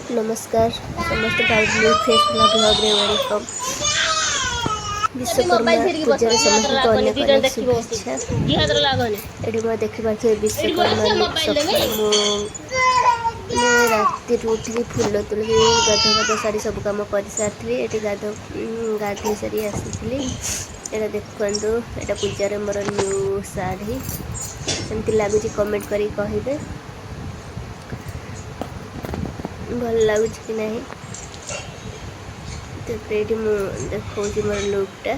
ନମସ୍କାର ସମସ୍ତଙ୍କୁ, ଆଉ ନ୍ୟୁ ଫ୍ରେଶ୍ ବ୍ଲଗ୍ରେ welcome. Vishwakarma ପୂଜାରେ ସମସ୍ତଙ୍କୁ ଅନେକ ଅନେକ ଶୁଭେଚ୍ଛା। ଏଠି ମୁଁ ଦେଖିପାରୁଥିବେ ବିଶ୍ୱକର୍ମା ଲୁକ୍। ସକାଳୁ ମୁଁ ମାନେ ରାତିରୁ ଉଠିକି ଫୁଲ ତୋଳିକି ଗାଧୁଆ ପାଧୁଆ ସାରି ସବୁ କାମ କରିସାରିଥିଲି। ଏଠି ଗାଧୋଇ ସାରି ଆସିଥିଲି। ଏଇଟା ଦେଖନ୍ତୁ, ଏଇଟା ପୂଜାରେ ମୋର ନ୍ୟୁ ଶାଢ଼ୀ। କେମିତି ଲାଗୁଛି କମେଣ୍ଟ କରିକି କହିବେ, ଭଲ ଲାଗୁଛି କି ନାହିଁ। ତାପରେ ଏଇଠି ମୁଁ ଦେଖାଉଛି ମୋର ଲୁକ୍ଟା।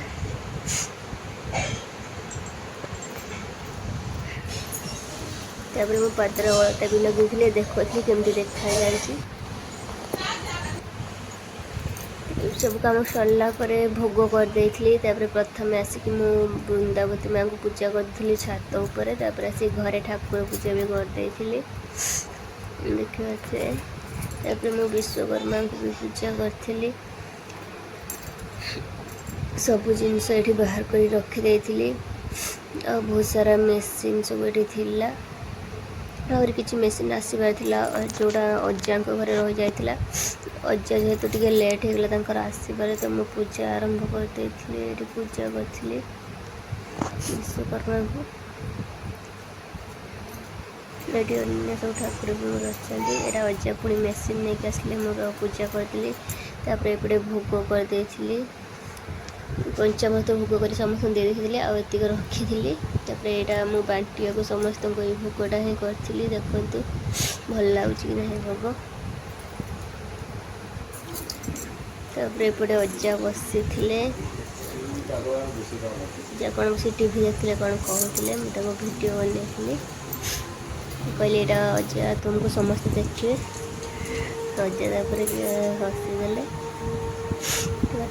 ତାପରେ ମୁଁ ପାଦରେ ଅଳତା ବି ଲଗେଇଥିଲି, ଦେଖାଉଥିଲି କେମିତି ଦେଖାଯାଉଛି। ସବୁ କାମ ସରିଲା ପରେ ଭୋଗ କରିଦେଇଥିଲି। ତାପରେ ପ୍ରଥମେ ଆସିକି ମୁଁ ବୃନ୍ଦାବତୀ ମାଆଙ୍କୁ ପୂଜା କରିଥିଲି ଛାତ ଉପରେ। ତାପରେ ଆସିକି ଘରେ ଠାକୁର ପୂଜା ବି କରିଦେଇଥିଲି, ଦେଖିପାରୁଥିବେ। ତାପରେ ମୁଁ ବିଶ୍ୱକର୍ମାଙ୍କୁ ବି ପୂଜା କରିଥିଲି। ସବୁ ଜିନିଷ ଏଠି ବାହାର କରି ରଖିଦେଇଥିଲି। ଆଉ ବହୁତ ସାରା ମେସିନ୍ ସବୁ ଏଠି ଥିଲା। ଆହୁରି କିଛି ମେସିନ୍ ଆସିବାର ଥିଲା, ଯେଉଁଟା ଅଜାଙ୍କ ଘରେ ରହିଯାଇଥିଲା। ଅଜା ଯେହେତୁ ଟିକେ ଲେଟ୍ ହେଇଗଲା ତାଙ୍କର ଆସିବାରେ, ତ ମୁଁ ପୂଜା ଆରମ୍ଭ କରିଦେଇଥିଲି। ଏଠି ପୂଜା କରିଥିଲି ବିଶ୍ୱକର୍ମାଙ୍କୁ। ଏଠି ଅନ୍ୟ ସବୁ ଠାକୁର ବି ମୋର ଅଛନ୍ତି। ଏଇଟା ଅଜା ପୁଣି ମେସିନ୍ ନେଇକି ଆସିଲେ, ମୁଁ ପୂଜା କରିଦେଲି। ତାପରେ ଏପଟେ ଭୋଗ କରିଦେଇଥିଲି। ପଞ୍ଚାମୃତ ଭୋଗ କରି ସମସ୍ତଙ୍କୁ ଦେଇ ଦେଇଥିଲି, ଆଉ ଏତିକି ରଖିଥିଲି। ତାପରେ ଏଇଟା ମୁଁ ବାଣ୍ଟିବାକୁ ସମସ୍ତଙ୍କୁ ଏଇ ଭୋଗଟା ହିଁ କରିଥିଲି। ଦେଖନ୍ତୁ ଭଲ ଲାଗୁଛି କି ନାହିଁ ଭୋଗ। ତାପରେ ଏପଟେ ଅଜା ବସିଥିଲେ। ଅଜା କ'ଣ ବସି ଟିଭି ଦେଖିଲେ, କ'ଣ କହୁଥିଲେ। ମୁଁ ତାକୁ ଭିଡ଼ିଓ ବନେଇଥିଲି। କହିଲି, ଏଇଟା ଅଜା ତୁମକୁ ସମସ୍ତେ ଦେଖିବେ। ତ ଅଜା ତାପରେ ହସିଦେଲେ।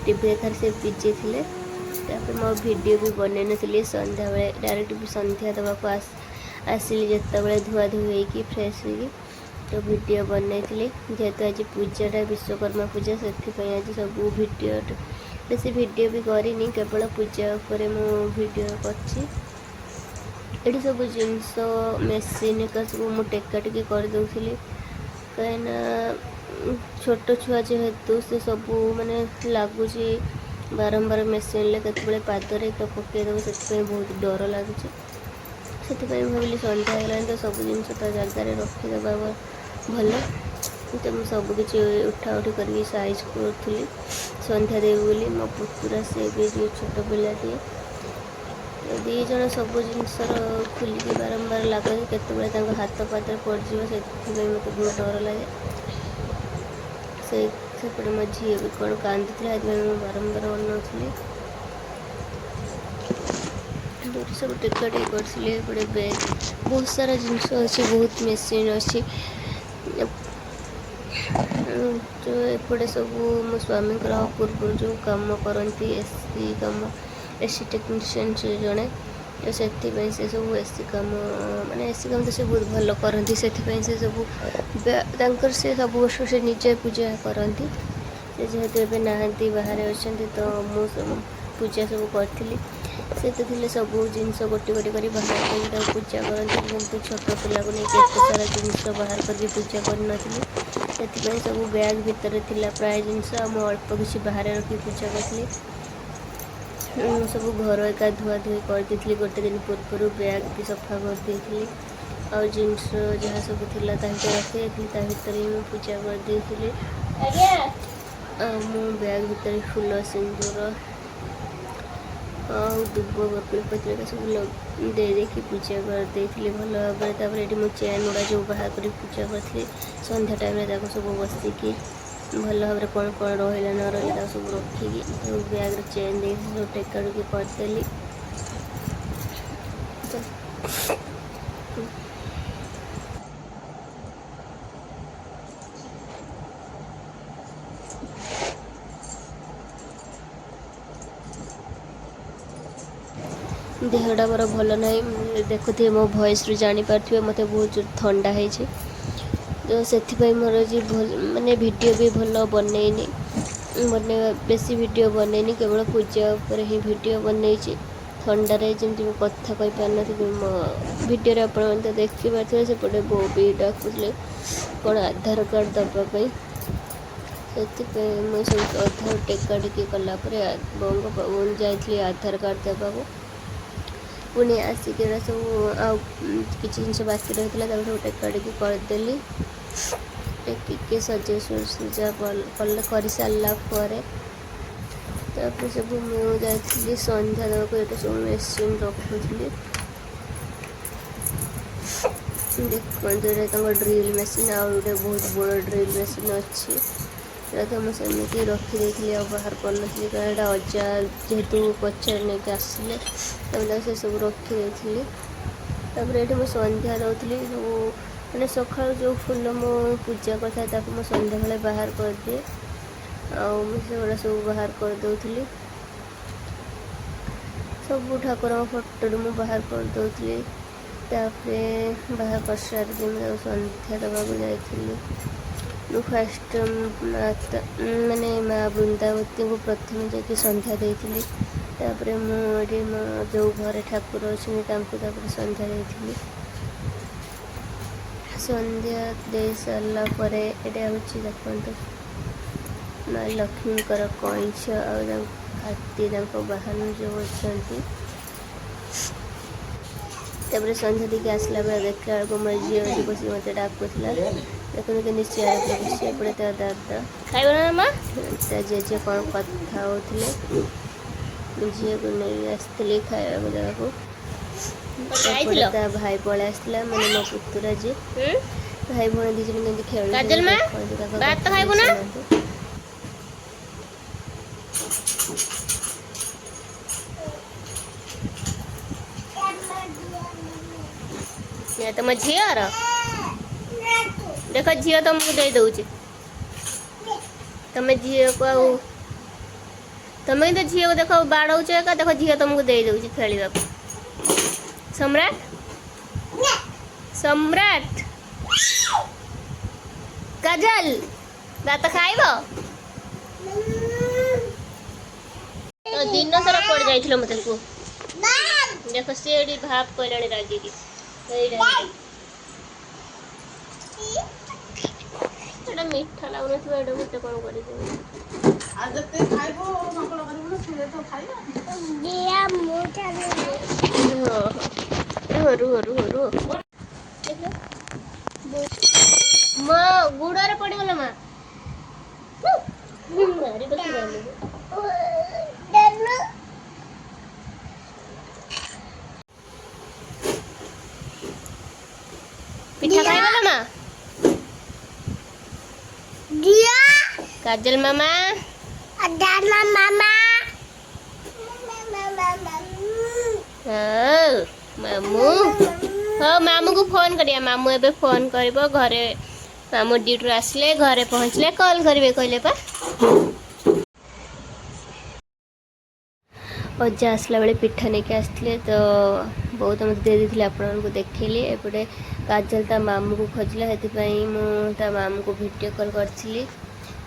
ଟିଭି ଦେଖାରେ ସେ ବିଜି ଥିଲେ। ତାପରେ ମୋ ଭିଡ଼ିଓ ବି ବନେଇ ନଥିଲି। ସନ୍ଧ୍ୟାବେଳେ ଡାଇରେକ୍ଟ ବି ସନ୍ଧ୍ୟା ଦେବାକୁ ଆସିଲି ଯେତେବେଳେ, ଧୁଆ ଧୁଇ ହେଇକି ଫ୍ରେଶ୍ ହେଇକି ତ ଭିଡ଼ିଓ ବନେଇଥିଲି। ଯେହେତୁ ଆଜି ପୂଜାଟା ବିଶ୍ୱକର୍ମା ପୂଜା, ସେଥିପାଇଁ ଆଜି ସବୁ ଭିଡ଼ିଓ, ବେଶୀ ଭିଡ଼ିଓ ବି କରିନି, କେବଳ ପୂଜା ଉପରେ ମୁଁ ଭିଡ଼ିଓ କରିଛି। ଏଠି ସବୁ ଜିନିଷ ମେସିନ୍ ଏକା ସବୁ ମୁଁ ଟେକା ଟେକି କରିଦେଉଥିଲି, କାହିଁକିନା ଛୋଟ ଛୁଆ ଯେହେତୁ ସେ ସବୁ ମାନେ ଲାଗୁଛି ବାରମ୍ବାର ମେସିନ୍ରେ, କେତେବେଳେ ପାଦରେ ଏକା ପକାଇଦେବ, ସେଥିପାଇଁ ବହୁତ ଡର ଲାଗୁଛି। ସେଥିପାଇଁ ଭାବିଲି ସନ୍ଧ୍ୟା ହେଇଗଲାଣି ତ ସବୁ ଜିନିଷ ତା ଜାଗାରେ ରଖିଦେବା ଭଲ। ତ ମୁଁ ସବୁ କିଛି ଉଠା ଉଠି କରିକି ସାଇଜ୍ କରୁଥିଲି ସନ୍ଧ୍ୟା ଦେବି ବୋଲି। ମୋ ପୁତୁରା, ସେ ବି ଯେଉଁ ଛୋଟ ପିଲାଟିଏ, ଦୁଇ ଜଣ ସବୁ ଜିନିଷର ଖୋଲିକି ବାରମ୍ବାର ଲାଗନ୍ତି, କେତେବେଳେ ତାଙ୍କ ହାତ ପାଦରେ ପଡ଼ିଯିବ, ସେଥିପାଇଁ ମୋତେ ବହୁତ ଡର ଲାଗେ। ସେ ସେପଟେ ମୋ ଝିଅ ବି କ'ଣ କାନ୍ଦୁଥିଲା, ସେଥିପାଇଁ ମୁଁ ବାରମ୍ବାର ଅନଉଥିଲି। ଏଠି ସବୁ ଟେକା ଟେକି କରିଥିଲି। ଏପଟେ ବ୍ୟାଗ୍, ବହୁତ ସାରା ଜିନିଷ ଅଛି, ବହୁତ ମେସିନ୍ ଅଛି। ତ ଏପଟେ ସବୁ ମୋ ସ୍ୱାମୀଙ୍କର ପୂର୍ବରୁ ଯେଉଁ କାମ କରନ୍ତି, ଏସି କାମ, ଏସି ଟେକ୍ନିସିଆନ୍ ସେ ଜଣେ। ତ ସେଥିପାଇଁ ସେ ସବୁ ଏସି କାମ, ମାନେ ଏସି କାମ ତ ସେ ବହୁତ ଭଲ କରନ୍ତି। ସେଥିପାଇଁ ସେ ସବୁ ତାଙ୍କର ସେ ସବୁ ବର୍ଷ ସେ ନିଜେ ପୂଜା କରନ୍ତି। ସେ ଯେହେତୁ ଏବେ ନାହାନ୍ତି, ବାହାରେ ଅଛନ୍ତି, ତ ମୁଁ ସବୁ ପୂଜା ସବୁ କରିଥିଲି। ସେ ତ ଥିଲେ ସବୁ ଜିନିଷ ଗୋଟି ଗୋଟି କରି ବାହାର କରିକି ତାକୁ ପୂଜା କରନ୍ତି। କିନ୍ତୁ ଛୋଟ ପିଲାକୁ ନେଇକି ଏତେ ସାରା ଜିନିଷ ବାହାର କରିକି ପୂଜା କରିନଥିଲି। ସେଥିପାଇଁ ସବୁ ବ୍ୟାଗ୍ ଭିତରେ ଥିଲା ପ୍ରାୟ ଜିନିଷ, ଆଉ ମୁଁ ଅଳ୍ପ କିଛି ବାହାରେ ରଖିକି ପୂଜା କରିଥିଲି। ମୁଁ ସବୁ ଘର ଏକା ଧୁଆ ଧୁଇ କରିଦେଇଥିଲି ଗୋଟେ ଦିନ ପୂର୍ବରୁ। ବ୍ୟାଗ୍ ବି ସଫା କରିଦେଇଥିଲି, ଆଉ ଜିନିଷ ଯାହା ସବୁ ଥିଲା ତା ଭିତରେ ରଖିଦେଇଥିଲି, ତା ଭିତରେ ହିଁ ମୁଁ ପୂଜା କରିଦେଇଥିଲି। ଆଉ ମୁଁ ବ୍ୟାଗ୍ ଭିତରେ ଫୁଲ, ସିନ୍ଦୁର ଆଉ ଦୁବ ବରକୋଳି ପତ୍ର ସବୁ ଦେଇ ଦେଇକି ପୂଜା କରିଦେଇଥିଲି ଭଲ ଭାବରେ। ତାପରେ ଏଠି ମୁଁ ଚେନ୍ ଗୁଡ଼ା ଯେଉଁ ବାହାର କରି ପୂଜା କରିଥିଲି ସନ୍ଧ୍ୟା ଟାଇମ୍ରେ, ତାକୁ ସବୁ ବସିକି ଭଲ ଭାବରେ କ'ଣ କ'ଣ ରହିଲା ନ ରହିଲା ତାକୁ ସବୁ ରଖିକି, ତାକୁ ବ୍ୟାଗ୍ରେ ଚେନ୍ ଦେଇକି ସବୁ ଟେକା ଟୁକି କରିଦେଲି। ତ ଦେହଟା ମୋର ଭଲ ନାହିଁ, ଦେଖୁଥିବେ ମୋ ଭଏସ୍ରୁ ଜାଣିପାରୁଥିବେ, ମୋତେ ବହୁତ ଜୋର ଥଣ୍ଡା ହେଇଛି। ତ ସେଥିପାଇଁ ମୋର ଆଜି ଭଲ ମାନେ ଭିଡ଼ିଓ ବି ଭଲ ବନେଇନି, ବନେଇବା ବେଶୀ ଭିଡ଼ିଓ ବନେଇନି, କେବଳ ପୂଜା ଉପରେ ହିଁ ଭିଡ଼ିଓ ବନେଇଛି। ଥଣ୍ଡାରେ ଯେମିତି ମୁଁ କଥା କହିପାରିନଥିଲି, ମୋ ଭିଡ଼ିଓରେ ଆପଣମାନେ ତ ଦେଖିପାରୁଥିବେ। ସେପଟେ ବୋଉ ବି ଡାକୁଥିଲେ କ'ଣ ଆଧାର କାର୍ଡ଼ ଦେବା ପାଇଁ। ସେଥିପାଇଁ ମୁଁ ସବୁ ଅଧା ଟେକା ଟେକି କଲା ପରେ ବୋଉଙ୍କ ଯାଇଥିଲି ଆଧାର କାର୍ଡ଼ ଦେବାକୁ। ପୁଣି ଆସିକି ଏଗୁଡ଼ା ସବୁ ଆଉ କିଛି ଜିନିଷ ବାକି ରହିଥିଲା, ତାକୁ ସବୁ ଟେକା ଟେକି କରିଦେଲି। ଟେକିକି ସଜେଇ ସୁଜା କଲେ, କରିସାରିଲା ପରେ ତାପରେ ସବୁ ମୁଁ ଯାଇଥିଲି ସନ୍ଧ୍ୟା ଦେବାକୁ। ଏଇଟା ସବୁ ମେସିନ୍ ରଖୁଥିଲି। ଦେଖନ୍ତୁ, ଏଇଟା ତାଙ୍କ ଡ୍ରିଲ୍ ମେସିନ୍, ଆଉ ଗୋଟେ ବହୁତ ବଡ଼ ଡ୍ରିଲ୍ ମେସିନ୍ ଅଛି। ଏଇଟା ତ ମୁଁ ସେମିତି ରଖିଦେଇଥିଲି, ଆଉ ବାହାର କରିନଥିଲି, କାରଣ ଏଇଟା ଅଜା ଯେହେତୁ ପଛରେ ନେଇକି ଆସିଲେ, ତାପରେ ତାକୁ ସେସବୁ ରଖିଦେଇଥିଲି। ତାପରେ ଏଇଠି ମୁଁ ସନ୍ଧ୍ୟା ଦେଉଥିଲି ସବୁ, ମାନେ ସକାଳୁ ଯେଉଁ ଫୁଲ ମୁଁ ପୂଜା କରିଥାଏ ତାକୁ ମୁଁ ସନ୍ଧ୍ୟାବେଳେ ବାହାର କରିଦିଏ, ଆଉ ମୁଁ ସେଗୁଡ଼ା ସବୁ ବାହାର କରିଦେଉଥିଲି। ସବୁ ଠାକୁରଙ୍କ ଫଟୋରୁ ମୁଁ ବାହାର କରିଦେଉଥିଲି। ତାପରେ ବାହାର କରିସାରିକି ମୁଁ ତାକୁ ସନ୍ଧ୍ୟା ଦେବାକୁ ଯାଇଥିଲି। ମୁଁ ଫାଷ୍ଟ ମାତା ମାନେ ମା ବୃନ୍ଦାବତୀଙ୍କୁ ପ୍ରଥମେ ଯାଇକି ସନ୍ଧ୍ୟା ଦେଇଥିଲି। ତାପରେ ମୁଁ ଏଠି ମୋ ଯେଉଁ ଘରେ ଠାକୁର ଅଛନ୍ତି ତାଙ୍କୁ ତାପରେ ସନ୍ଧ୍ୟା ଦେଇଥିଲି। ସନ୍ଧ୍ୟା ଦେଇ ସାରିଲା ପରେ ଏଇଟା ହେଉଛି ଦେଖନ୍ତୁ ମା ଲକ୍ଷ୍ମୀଙ୍କର କଇଁଛ ଆଉ ତାଙ୍କ ହାତୀ, ତାଙ୍କ ବାହାନ ଯେଉଁ ଅଛନ୍ତି। ତାପରେ ସନ୍ଧ୍ୟା ଦେଇକି ଆସିଲା ବେଳେ ଦେଖିଲା ବେଳକୁ ମୋ ଝିଅ ଏଠି ବସିକି ମୋତେ ଡାକୁଥିଲା। ଦେଖନ୍ତୁ କେମିତି ଚେୟାର ଉପରେ ବସି, ଏପଟେ ତା ଦାଦା ଖାଇବ ନା ମା? ତା ଜେଜେ କ'ଣ କଥା ହେଉଥିଲେ। ମୁଁ ଝିଅକୁ ନେଇ ଆସିଥିଲି ଖାଇବାକୁ ଦେବାକୁ। ଏପଟେ ଯାଇଥିଲ? ତା ଭାଇ ପଳେଇ ଆସିଥିଲା, ମାନେ ମୋ ପୁତୁରା ଯିଏ। ଭାଇ ଭଉଣୀ ଦୁଇ ଜଣ କେମିତି କାଜଲ ଖେଳୁଛନ୍ତି ମା, ଦେଖନ୍ତୁ, ତାଙ୍କ ଭାତ କଥା ବି ଖାଇବୁ ନା? ଶୁଣନ୍ତୁ। ତମ ଝିଅର ଦେଖ, ଝିଅ ତମକୁ ଦେଇ ଦଉଛି। ତମେ ଝିଅକୁ ଆଉ ତମେ କିନ୍ତୁ ଝିଅକୁ ଦେଖ ବାଡ଼ଉଛ ଏକା। ଦେଖ, ଝିଅ ତମକୁ ଦେଇ ଦଉଛି ଖେଳିବାକୁ। ସମ୍ରାଟ, ସମ୍ରାଟ, କାଜଲ ଭାତ ଖାଇବ? ତ ଦିନ ସାରା କୁଆଡ଼େ ଯାଇଥିଲ ମତେ କୁହ। ଦେଖ, ସିଏ ଏଠି ଭାବ କହିଲାଣି ରାଗିକି। ଏଇଟା ଏଇଟା ମିଠା ଲାଗୁନଥିବ, ଏଇଟା ଗୋଟେ କ'ଣ କରିଦେବି। ଆଉ ଯେତେ ଖାଇବୁ ସଙ୍କଳ କରିବୁ ନା ସେ ତ ଖାଇବ। ରୁହ, ରୁହ, ରୁହ, ରୁହ। ମା ଗୁଡ଼ରେ ପଡ଼ିଗଲା ମା। ମାରି ପକେଇବ ଆମକୁ। ପିଠା ଖାଇବ ନା ମା? କାଜଲ ମାମା। ହଉ ମାମୁଁ, ହଉ ମାମୁଁକୁ ଫୋନ୍ କରିବା। ମାମୁଁ ଏବେ ଫୋନ୍ କରିବ ଘରେ। ମାମୁଁ ଡ୍ୟୁଟିରୁ ଆସିଲେ, ଘରେ ପହଞ୍ଚିଲେ କଲ୍ କରିବେ କହିଲେ ପା। ଅଜା ଆସିଲା ବେଳେ ପିଠା ନେଇକି ଆସିଥିଲେ, ତ ବହୁତ ମୋତେ ଦେଇ ଦେଇଥିଲେ, ଆପଣଙ୍କୁ ଦେଖେଇଲି। ଏପଟେ କାଜଲ ତା ମାମୁଁକୁ ଖୋଜିଲା, ସେଥିପାଇଁ ମୁଁ ତା ମାମୁଁକୁ ଭିଡ଼ିଓ କଲ୍ କରିଥିଲି।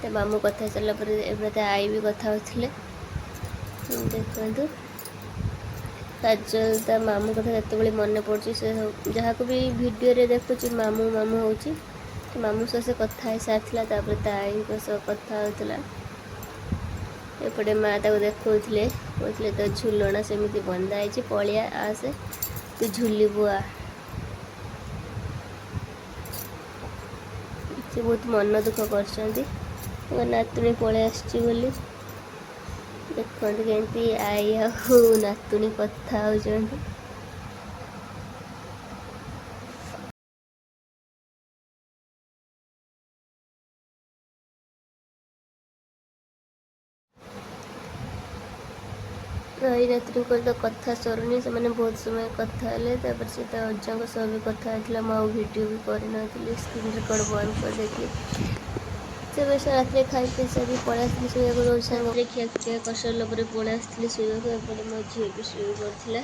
ତା ମାମୁଁ କଥା ହେଇସାରିଲା ପରେ ଏବେ ତା ଆଈ ବି କଥା ହେଉଥିଲେ। ଦେଖନ୍ତୁ, କାଜଲ ତା ମାମୁଁ କଥା ଯେତେବେଳେ ମନେ ପଡ଼ୁଛି, ସେ ଯାହାକୁ ବି ଭିଡ଼ିଓରେ ଦେଖୁଛି ମାମୁଁ ମାମୁଁ ହେଉଛି। ମାମୁଁ ସହ ସେ କଥା ହେଇସାରିଥିଲା, ତାପରେ ତା ଆଈଙ୍କ ସହ କଥା ହେଉଥିଲା। ଏପଟେ ମା ତାକୁ ଦେଖାଉଥିଲେ, କହୁଥିଲେ ତୋ ଝୁଲଣା ସେମିତି ବନ୍ଧା ହେଇଛି, ପଳିଆ ଆସେ, ତୁ ଝୁଲିବୁ ଆ। ସେ ବହୁତ ମନ ଦୁଃଖ କରିଛନ୍ତି ତାଙ୍କ ନାତୁଣୀ ପଳେଇ ଆସିଛି ବୋଲି। ଦେଖନ୍ତୁ କେମିତି ଆଈ ଆଉ ନାତୁଣୀ କଥା ହେଉଛନ୍ତି। ଆଈ ନାତୁଣୀଙ୍କର ତ କଥା ସରୁନି। ସେମାନେ ବହୁତ ସମୟ କଥା ହେଲେ। ତାପରେ ସେ ତା ଅଜାଙ୍କ ସହ ବି କଥା ହେଇଥିଲା। ମୁଁ ଆଉ ଭିଡ଼ିଓ ବି କରିନଥିଲି, ସ୍କ୍ରିନ୍ ରେକର୍ଡ଼ ବନ୍ଦ କରିଦେଇଥିଲି। ତେବେ ସେ ରାତିରେ ଖାଇ ପିଇ ସାରି ପଳେଇ ଆସିଥିଲି ଶୋଇବାକୁ। ରୋଜ ସାଙ୍ଗରେ ଖିଆ ପିଆ କରିସାରିଲା ପରେ ପଳେଇ ଆସିଥିଲି ଶୋଇବାକୁ। ଏପଟେ ମୋ ଝିଅ ବି ଶୋଇ ପଡ଼ିଥିଲା।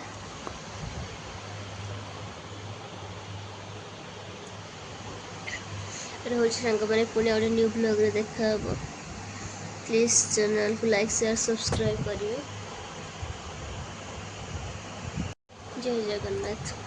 ରହୁଛି ସାଙ୍ଗମାନେ, ପୁଣି ଆଉ ଗୋଟେ ନ୍ୟୁ ବ୍ଲଗ୍ରେ ଦେଖା ହେବ। ପ୍ଲିଜ୍ ଚ୍ୟାନେଲ୍କୁ ଲାଇକ୍, ସେୟାର, ସବସ୍କ୍ରାଇବ୍ କରିବେ। ଜୟ ଜଗନ୍ନାଥ।